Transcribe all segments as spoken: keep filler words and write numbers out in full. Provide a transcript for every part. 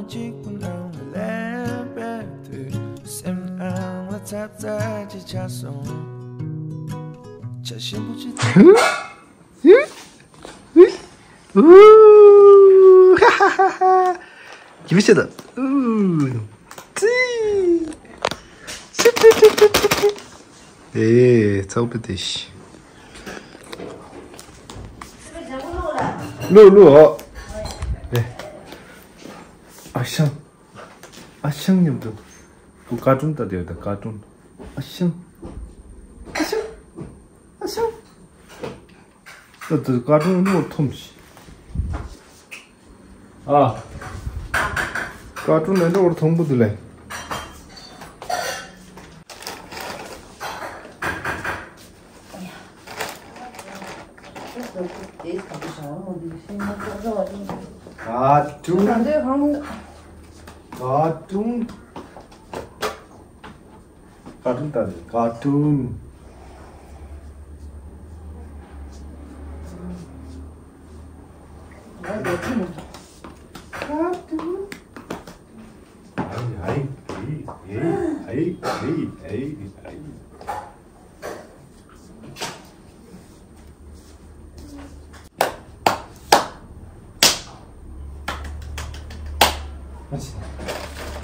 གཅིག་པུ་ནང་ལ་ལན་པའི་དུས། སེམས་ནང་ལ་ཚ་ཚ་ཅིག་ཆགས་སོང་། ཆ་ཞིམ་པོ་ཅིག་ཨུ། ཧ་ཧ་ཧ་ཧ། གི་མི་ཤེས་ད། ཨུ། ཙི། ཙི་ཙི་ཙི་ཙི་ཙི། ཨེ། ཚ་བོ་དེ་ཤི། ལུ་ལུ་ཨོ། ཨེ། ཨ་ཤང་། ཨ་ཤང་མཉམ་དུ། ཁོ་ཀར་ཊུན་ལྟ་དེ་ཡོད་ད་ཀར་ཊུན། ཨ་ཤང་། ཨ་ཤང་། ཨ་ཤང་། ད་དེ་ཀར་ཊུན་ནོར་ཐོམ་ཤི། ཨ། ཀར་ཊུན་ནས་ནོར་ཐོམ་བུ་དུ་ལེ། ཀར་ཊུན། ཀར་ཊུན། ཀར་ཊུན་ལྟ་རེད། ཀར་ཊུན། ཀར་ཊུན། ཨའི་ཨའི་ཨའི་ཨའི་ཨའི།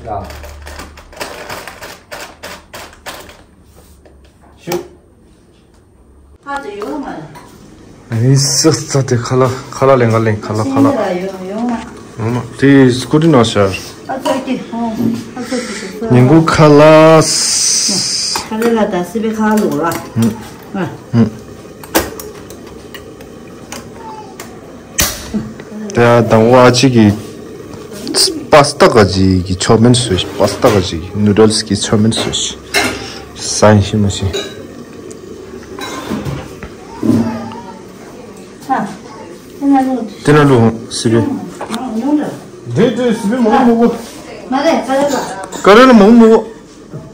ཡ། ཤུ། ཕ་དེ་ཡོང་མ་རེད། ཨེ་ས་ས་དེ་ཁ་ལ་ཁ་ལ་ལེན་ག་ལེན་ཁ་ལ་ཁ་ལ། ཡོང་ཡོང་མ། ཡོང་མ་དེ་སྐུ་དྲིན་ནོ་ཤར། ཨ་ཚ་ཀི་ཧོ། ཨ་ཚ་ཀི་ཤི་ས། ཉིན་གུང་ཁ་ལ། ཁ་ལ་ལ་ད་སི་པེ་ཁ་ལ་ལོ་ར། ཨ། ཨ། དེ་ཡང་དང་པོ་ཨ་ཅེ་གིས་པ་སི་ཏ་ག་ཅིག་གི་ཆོ་མེན་བཟོས་ཤིག་པ་སི་ཏ་ག་ཅིག་གི་ནུ་ཌལ་སི་གི་ཆོ་མེན་བཟོས་ཤིག་ཟ་ཡིན་ཤི་མ་ཤི། དེ་ན་ལུ་སི་པེ། དེ་དེ་སི་པེ་མང་མོ་གོ། ཀ་རེ་ལ་མང་མོ་གོ།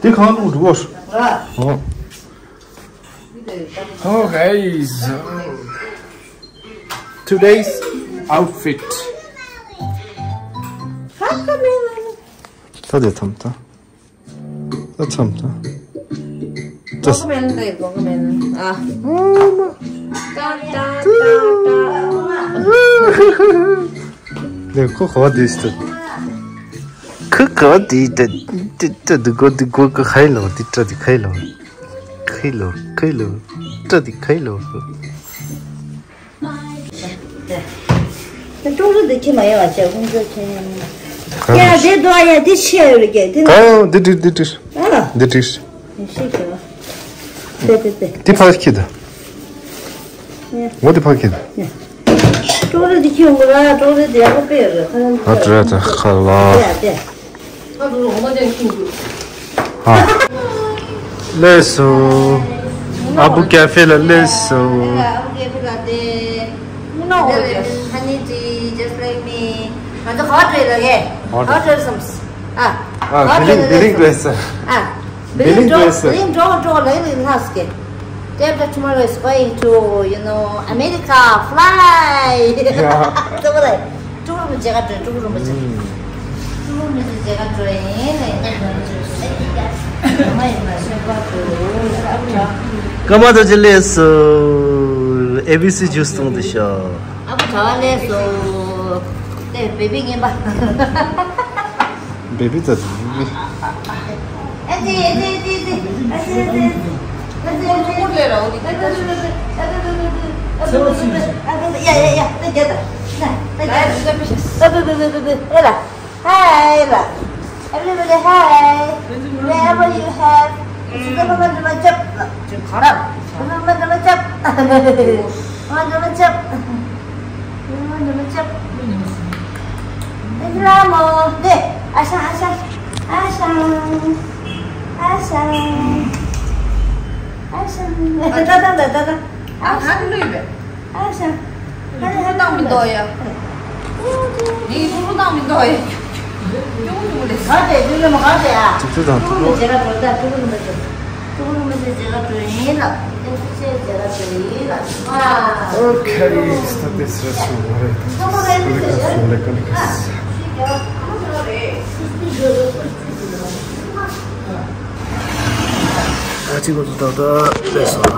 དེ་གང་ལུ་འགྲོ་གོ། ཨོ། Hello guys, today's outfit. ད་དེ་ཐམ་ད། ད་ཐམ་ད། ད་གོ་མེན་ད་གོ་མེན་ཨ། ཨ་མ། ད་ད་ད་ད། ཁོ་ག་བ་དེ་ཤི་ད། ཁོ་ག་བ་དེ་ད། དེ་ད་དེ་གོ་དེ་གོ་ག་ཁའི་ལོ་དེ་ཏྲ་དེ་ཁའི་ལོ། ཁའི་ལོ་ཁའི་ལོ། ཏྲ་དེ་ཁའི་ལོ། ཀྲུང་རུ་འདི་ཁྱི་མ་ཡོང་བ་བྱས་ཁོང་ཚོ་ཁྱི་ཡོང་། ཡ་དེ་དོ་ཡ་དེ་ཤི་ཡོད་རེད་ཀྱི་དེ་ན། ཨ་འདི་འགྲིག་འདི་འགྲིག་ཨ་འདི་འགྲིག་ཤི་ཀྱི་དེ་དེ་དེ། འདི་ཕར་ཁྱི་ད། ཡ་འོ་འདི་ཕར་ཁྱི་ད། ཡ་ཀྲུང་རུ་འདི་ཁྱི་ཡོང་གི་ར། ཀྲུང་རུ་འདི་ཡག་པོ་དཔེ་ཡོད་རེད། ཁ་ཡོང་གི་ཨ་ཏྲ་ད་ཁ་ལ། ཡ་དེ། ཨ། ལེགས་སོ། ཨ་བུ་ཀ་ཧྥེ་ལ་ལེགས་སོ། ཨ་བུ་ཀ་ཧྥེ་ལ་དེ། Honey tea, just like me. ང་ཚོ་hot drink ལ་གས། Hot drink. Hot drink བསམ། ཨ། ཨ། Hot drink བི་ལིང་བི་ལིང་བསམ། ཨ། བི་ལིང་འགྲོ་བི་ལིང་འགྲོ་འགྲོ་ལ་ཡིན་ལྷག་སྐད། Dad tomorrow is going to, you know, America, fly. Yeah. ཙོག་པ་ལ། ཀྲུང་རུ་མི་མཇལ་ཁ་འགྲོ། ཀྲུང་རུ་མི་མཇལ། ཨུམ། ཀྲུང་རུ་མི་མཇལ་ཁ་འགྲོ་ཡིན་ནས། ཨ་མ་ཡིན་ན་ཤོད་པ་འགྲོ། ཨ་ཁུ་གྲ། ཀརྨ་རྡོ་རྗེ་ལེགས་སོ། ཨེ་བི་སི་ཇུས་བཏུང་དུ་ཤོག་ཨ་ཁུ་གྲ་བ་ལེགས་སོ། དེ་བེ་བི་ངན་པ། བེ་བི་ད་བེ་བི། ཨ་ཙི་ཨ་ཙི་ཨ་ཙི་ཨ་ཙི། Hi, hi. Everybody, hi. Wherever you have. Mama, mama, mama, chap. Mama, mama, chap. Mama, mama, chap. Mama, mama, chap. Mama, mama, chap. Asha, Asha. Asha. Asha. Asha. Da, da, da, da, da. Asha. ཨ་ཤ། ཨ་ཤ། ཏུ་ཏུ་བཏང་མི་འདུག་ཡ། ངས་ཏུ་ཏུ་བཏང་མི་འདུག་ཡ། ཀྱུ་ཀུ་ཀྱུ་ཀུ་ལེ། ག་དེ་ཏུ་ཏུ་མ་ག་དེ་ཨ། ཏུ་ཏུ་དང་ཏུ་ཏུ། ཏུ་ཏུ་མ་ཇེ་ག་ཏུ་ཏུ་ཏུ་ཏུ་མ་ཇེ། ཏུ་ཏུ་མ་ཇེ་ཇེ་ག་ཏུ་ཡིན་ལ། ཏུ་ཏུ་ཇེ་ཇེ་ག་ཏུ་ཡིན་ལ། ཨ། Okay, start this restaurant. What is it? Look at this, look at this. ཨ་ཅིག་གོ་ད་ད་ལྟས་སོང་།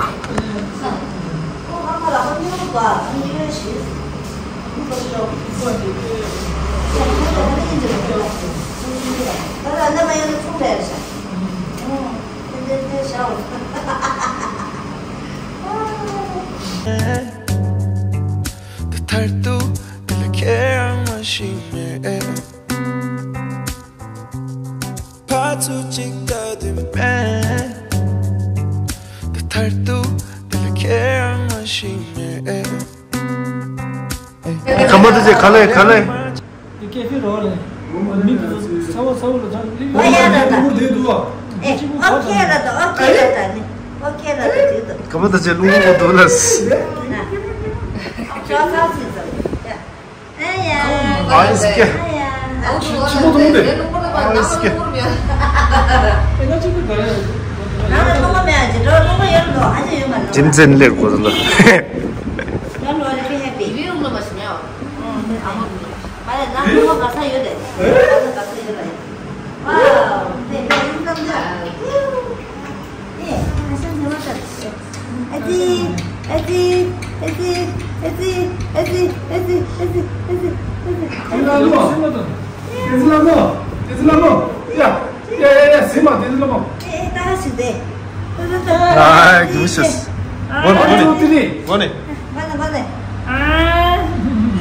ད་མཐར་ཐུག་འདི་ལ་ཁྱེད་རང་མ་ཤེས་མེད། ཕར་ཚུར་གཅིག་ལྟ་དུས་མེད། ད་མཐར་ཐུག་འདི་ལ་ཁྱེད་རང་མ་ཤེས་མེད། ཁམས་པ་ད་ཅེ་ག་ལེ་ག་ལེ། ཀེ་ཧྥེ་རོ་ལེ། མི་དེ་ཚོ་ཚ་བོ་ཚ་བོ་ལ་ཚ་ལི་ཨོ་ཡ་ད་ད། ཨོ་ཁེ་ད་ད། ཨོ་ཁེ་ད་ད་ནི། ཨོ་ཁེ་ད་ད་དུས་ད། ཁམས་པ་ད་ཅེ་ལུང་པོ་འདུག་ལ། ཨ་ཡ། ཨ་ཡ། ཨ་ཡ། ཆི་མོ་དུང་དེ། ཨ་ཡ། ང་ལ་ལུང་པ་མེད་ཨ་ཅེ་འགྲོ་ལུང་པ་ཡོད་ལོ་ཨ་ཅེ་ཡོད་མ་ལོ། ཁྲིམས་འཛིན་ལེར་གོ་ལ། ཡ་ལོ་རེ་ཧེ་པི། ཡི་རུང་ལ་མ་ཤི་ཉའོ། ཨ་མ། ང་ལ་ན་ལུང་པ་ག་ས་ཡོད་དེ། ག་ས་ག་ས་ཡོད་ལ། ཝའོ། དེ་ཡ་ཡིན་ཙམ་ད།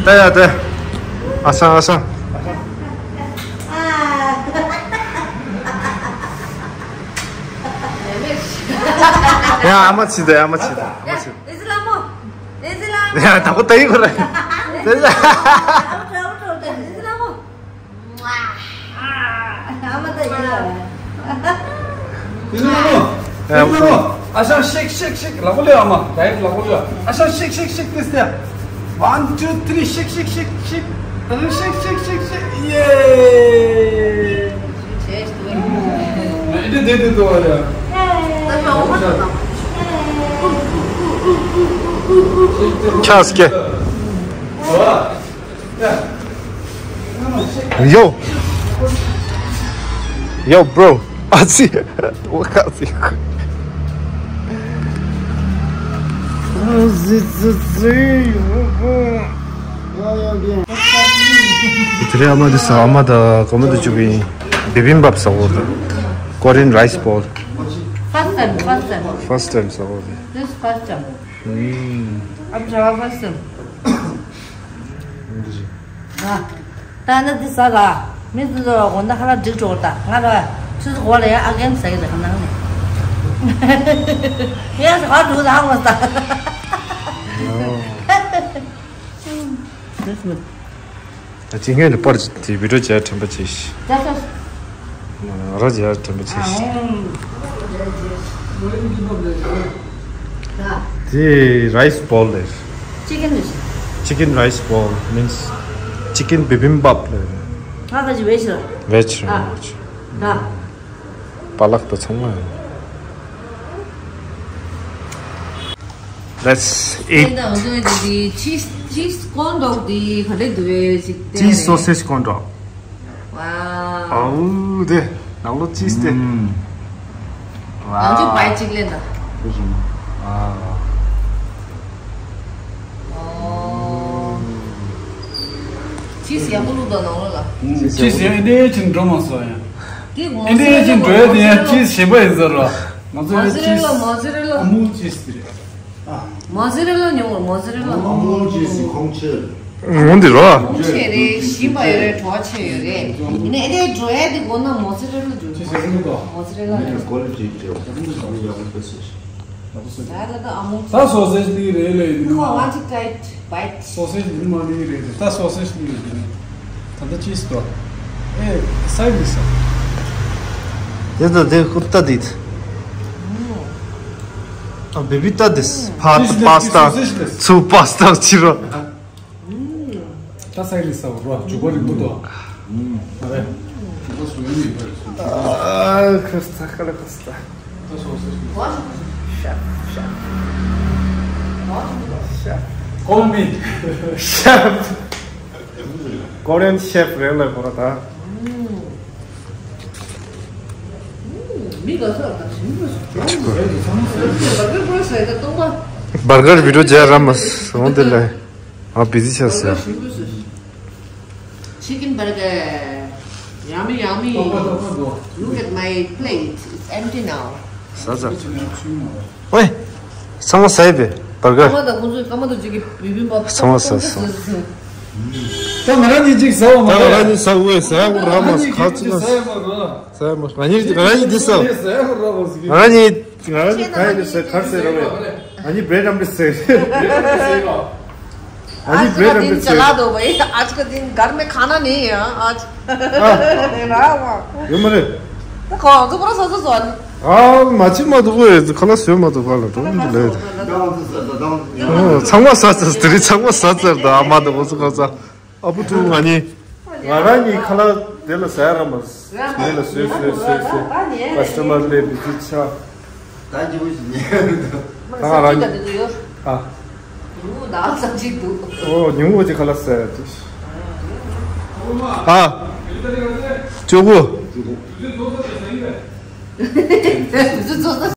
ད་ཡ་ད། ཨ་སང་ཨ་སང་། ཡ་ཨ་མ་ཆི་ད་ཨ་མ་ཆི་ད་ཨ་མ་ཆི། ཨེ་ཟི་ལ་མོ། ཨེ་ཟི་ལ་མོ། ཡ་ད་གོ་ད་ཡི་གོ་ར། ཨེ་ཟི་ལ་མོ། ཨ་མ་ད་ཡི་ལ། ཨེ་ཟི་ལ་མོ། ཨེ་ཟི་ལ་མོ། ཨ་ཤ་ཤིག་ཤིག་ཤིག་ལ་གོ་ལེ་ཨ་མ་ད་ཡི་ལ་གོ་ལེ། ཨ་ཤ་ཤིག་ཤིག་ཤིག་ཏེ་སྟེ། One, two, three, shake, shake, shake, shake. Shake, shake, shake, shake. Yay! Часки. Yo. Yo, bro. ཨ་ཙི། འོ་ཁ་ཙི། ཨ་ཙི་ཙི་ཙི། དེ་རིང་ཨ་མ་དེ་ཟ་ཨ་མ་དང་གོ་མ་དེ་བཅུག་པའི་བི་བིམ་བབ་ཟ་འོ་དང་། Korean rice ball. First time, first time. First time ཟ་འོ་དེ། This first time. ཨམ་ཇ་བ་first time. ཨ། ད་ནི་འདི་ཟ་ལ། མི་འདི་ཚོ་དགོང་དག་ཁ་ལག་འགྲིག་འགྲོ་གི་རེད་ད། ང་ལ་ཆུ་ཚོད་འགོ་ལ་ཡང་ཨ་གན་ཟ་གི་རེད་ཁ་ནང་ནས། ངས་ཟ་ག་འགྲོ་ད་ཧང་བ་ཟ། ད་ཅི་ངས་འདི་པར་གྱི་བི་ཌིའོ་བྱས་དྲན་པ་བྱས་ཤི། ད་ད། ང་ར་བྱས་དྲན་པ་བྱས་ཤི། དེ་rice ball རེད། Chicken རེད། Chicken rice ball means chicken bibimbap རེད། ང་ག་ཅི་veg རེད། Veg རེད། ཨ། Veg། ད། པ་ལག་ཏུ་ཚང་མ་ཡོད། Let's eat. ད་འོ་དེ་དེ་cheese cheese corn dog དེ་ག་འདྲ་འདུག་བས་ཅིག་བལྟས། Cheese sausage corn dog. Wow. ཨའུ་དེ་ནང་ལོ་cheese དེ། ཨུམ། Wow. ང་ཚོ་བའི་གཅིག་ལེན་ད། ཨ། ཨོ། cheese ཡག་པོ་བླུགས་དང་ནང་ལོ་ལ། cheese ཡག་པོ་འདི་ཅིག་འགྲོ་མ་སོང་ཡང་། འདི་ཨིན་འདི་ཅིག་འགྲོ་ཡ་དེ་ཡང་cheese གཞན་པ་ཡིན་ཟེར་རོ། ང་ཚོ་ཡང་mozzarella cheese mozzarella ཨ་མུལ་cheese དེ་རེད། ཨ། mozzarella ཉོ་བར་mozzarella། ཨ་མུལ་cheese ཁོང་ཆེ། འོན་ཏེ་རོ། ཁོང་ཆེ་རེད། ཞིམ་པ་ཡོད་རེད། བྲོ་བ་ཆེ་ཡོད་རེད། ཡིན་ནའི་ཨེ་འདྲའི་འགྲོ་ཡ་དེ་དགོས་ན་mozzarella འགྲོ། cheese ཡག་པོ་འདུག mozzarella ཡག་པོ་འདུག་ད་ད་ད་ཨ་མུལ། ད་sausage ནི་རེད་ལེ་ཡིན། ཁོ་want to try bite. sausage ནི་མ་ནི་རེད། ད་sausage ནི་རེད། ད་ད་cheese དོ། ཨེ་སའི་ལི་ས། དེ་ད་དེ་ཀུར་ཏ་དེ། ཨ་བེ་བི་ཏ་དེ། ཕ་ཏ་པ་སྟ། ཚུ་པ་སྟ་ཅི་རོ། ད་སའི་ལི་ས་རོ་ཇུ་གོ་རི་བུ་དོ། ཨ་རེ། ཨ་ཁ་སྟ་ཁ་ལ་ཁ་སྟ། Chef, chef. Chef. Call me. Chef. Korean chef རེད་ལ་ཁོ་ར་ད། བར་གར་བི་ཌིའོ་མཇལ་ར་མ་སོང་དེ་ལ་ཨ་བི་ཟི་ཆགས་སོང་། Chicken burger. Yummy, yummy. Look at my plate. It's empty now. ཟ་ཟ། ཨོའི། ཚང་མ་ཟ་ཡི་པས་བར་གར། ཀ་མ་དང་ཁོང་ཚོས་ཀ་མ་དང་གཅིག་གི་བི་བི་འབབ། ཚང་མ་ཟ་ཟ། ད་ང་རང་ཉིད་གཅིག་ཟ་བ་མ་ད་ང་རེད། རང་ཉིད་ཟ་འོས་ཟ་ཡ་གོ་ར་མ་ང་རང་ཉིད་ཁ་ཅིག་ཟ་ཡ་མ་རེད། ཟ་ཡ་མ་རེད། ང་ཉིད་ང་རང་ཉིད་འདི་ཟ། ཟ་ཡ་གོ་ར་མ་ཟ་གི། ང་རང་ཉིད་ང་རང་ཉིད་ག་ཡི་ཟ་གར་ཟ་ར་བས། ང་ཉིད་བྲེད་རམ་པི་ཟ། ང་ཉིད་བྲེད་རམ་པི་ཟ། आज का दिन चला दो भाई। आज का दिन घर में खाना नहीं है आज। ཡོད་མ་རེད། ད་ཁོང་ཚོ་པུ་ར་ཟ་ཟ་ཟོ་ཨ་ནི། ཨ་མ་ཅི་མ་འདུག་གོ་ཁ་ལག་ཟོས་མ་འདུག་ག་ལ་འགྲོ་མི་འདུག་ལེ། ཨོ་ཚང་མ་ཟ་ཚར། དེ་རིང་ཚང་མ་ཟ་ཚར། ད་ཨ་མ་དང་ཁོ་ཚོ་ཁ་ཚ། ཨ་བུ་ཏུ་ང་ནི། ང་རང་གི་ཁ་ལག་དེ་ལ་ཟ་ཡ་ར་མ་ཟ། ངེད་ལ་ཟོས་ཟོས་ཟོས་ཟོས། ཀ་སི་ཊ་མར་ལས་བི་ཛི་ཆགས། ད་ཅི་བུ་ཞིག་ཉལ་འདུག་ད་ང་རང་ད་དེ་ཚོ་ཡོད། ཨ། ཉིན་མོ་ད་ཙམ་ཅིག་འདུག་ཨོ་ཉིན་མོ་ཅིག་ཁ་ལག་ཟ་ཡ་དེ། ཨ། ཅོག་པུ། དེ་ཚོ་ཚོ་ད།